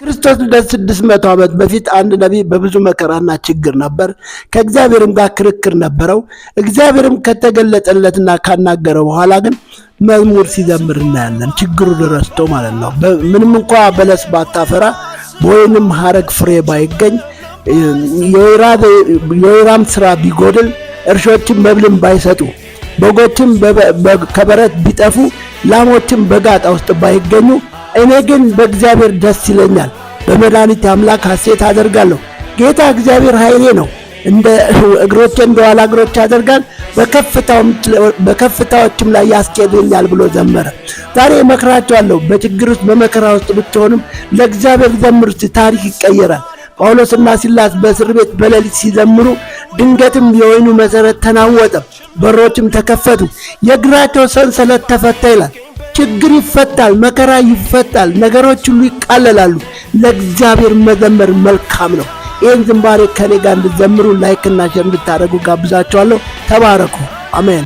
ክርስቶስ ልደት 600 ዓመት በፊት አንድ ነቢይ በብዙ መከራና ችግር ነበር። ከእግዚአብሔርም ጋር ክርክር ነበረው። እግዚአብሔርም ከተገለጠለትና ካናገረው በኋላ ግን መዝሙር ሲዘምር እናያለን። ችግሩን ረስቶ ማለት ነው። ምንም እንኳ በለስ ባታፈራ፣ በወይንም ሐረግ ፍሬ ባይገኝ፣ የወይራም ስራ ቢጎድል፣ እርሾችም መብልን ባይሰጡ፣ በጎችም ከበረት ቢጠፉ፣ ላሞችም በጋጣ ውስጥ ባይገኙ፣ እኔ ግን በእግዚአብሔር ደስ ይለኛል፣ በመድኃኒቴ አምላክ ሐሴት አደርጋለሁ። ጌታ እግዚአብሔር ኃይሌ ነው፣ እንደ እግሮቼ እንደ ዋላ እግሮች ያደርጋል፣ በከፍታዎችም ላይ ያስኬደኛል ብሎ ዘመረ። ዛሬ እመክራችኋለሁ፣ በችግር ውስጥ በመከራ ውስጥ ብትሆንም ለእግዚአብሔር ዘምሩ፣ ታሪክ ይቀየራል። ጳውሎስና ሲላስ በእስር ቤት በሌሊት ሲዘምሩ ድንገትም የወህኒው መሰረት ተናወጠ፣ በሮችም ተከፈቱ፣ የእግራቸው ሰንሰለት ተፈታ ይላል። ችግር ይፈታል፣ መከራ ይፈታል፣ ነገሮች ሁሉ ይቃለላሉ። ለእግዚአብሔር መዘመር መልካም ነው። ይህን ዝማሬ ከኔ ጋር እንድትዘምሩ like ና share እንድታደርጉ ጋብዛችኋለሁ። ተባረኩ። አሜን።